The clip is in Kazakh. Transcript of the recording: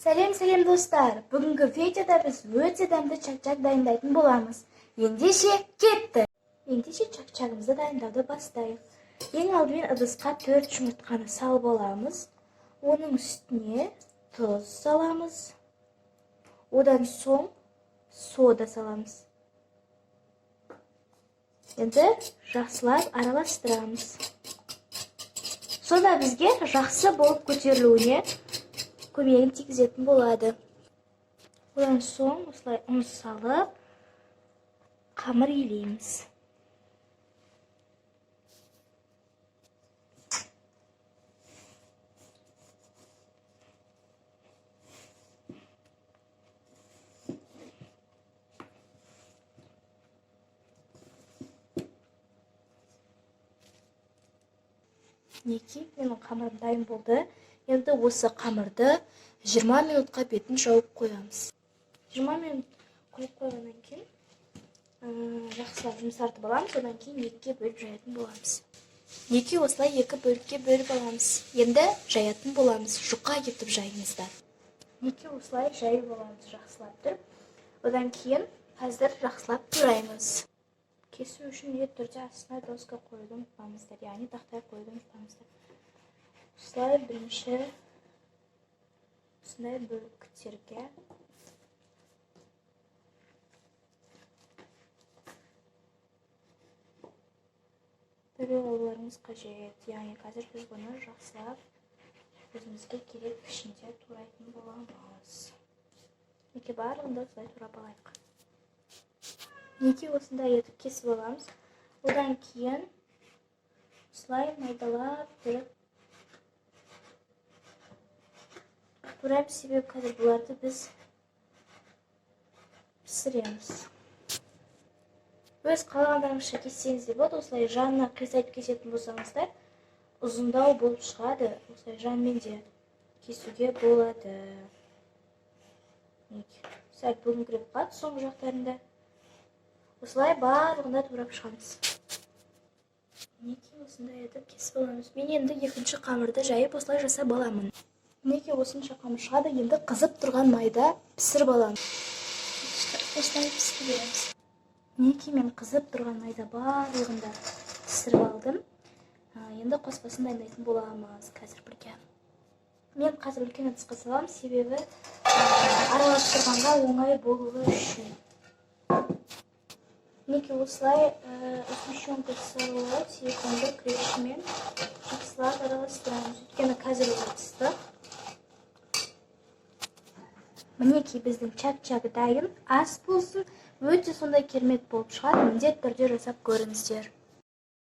Сәлем, сәлем достар! Бүгінгі видеода біз өте дәмді чак-чак дайындайтын боламыз. Ендеше кетті! Ендеше чак-чагымызды дайындауды бастайық. Ең алдымен ыдысқа 4 жұмыртқаны салып аламыз. Оның үстіне тұз саламыз. Одан соң сода саламыз. Енді жақсылап араластырамыз. Сода бізге жақсы болып көтерілуіне көмегін тигізетін болады. Одан соң осылай ұн салып, қамыр илейміз. Мінекей, менің қамырым дайын болды. Енді осы қамырды 20 минутқа бетін жауып қоямыз. 20 минут қойып қойғаннан кейін жақсылап жұмсартып аламыз. Одан кейін екіге бөліп жаятын боламыз. Мінекей, осылай екі бөлікке бөліп аламыз. Енді жаятын боламыз. Жұқа етіп жайыңыздар. Мінекей, осылай жайып аламыз жақсылап тұрып. Одан кейін қазір жақсылап тураймыз. Кесу үшін міндетті түрде астына доска қоюды ұмытпаңыздар, яғни тақтай қоюды ұмытпаңыздар. Осылай бірінші осындай бөліктерге бөліп алуларыңыз қажет. Яғни қазір біз бұны жақсылап өзімізге керек пішінде турайтын боламыз. Мінекей, барлығын да осылай турап алайық. Мінекей, осындай етіп кесіп аламыз. Одан кейін осылай майдалап тұрып тураймыз, себебі қазір бұларды біз пісіреміз. Өз қалағандарыңызша кессеңіз де болады. Осылай жанына қисайтып кесетін болсаңыздар, ұзындау болып шығады. Осылай жанмен де кесуге болады. Мінекей, сәл бөліңкіреп қалады соңғы жақтарында. Осылай барлығында турап шығамыз. Мінекей, осындай етіп кесіп аламыз. Мен енді екінші қамырды жайып осылай жасап аламын. Мінекей, осынша қамыр шығады. Енді қызып тұрған майда пісіріп аламыз. Осылай пісіріп береміз. Мінекей, мен қызып тұрған майда барлығын да пісіріп алдым. Енді қоспасын дайындайтын боламыз қазір бірге. Мен қазір үлкен ыдысқа саламын, себебі араластырғанға оңай болуы үшін. Мінекей, осылай сгущенка салып алып, силиконды күрешімен жақсылап араластырамыз. Өйткені қазір ол ыстық. Мінекей, біздің чак-чак дайын. Ас болсын, өте сондай керемет болып шығады. Міндетті түрде жасап көріңіздер.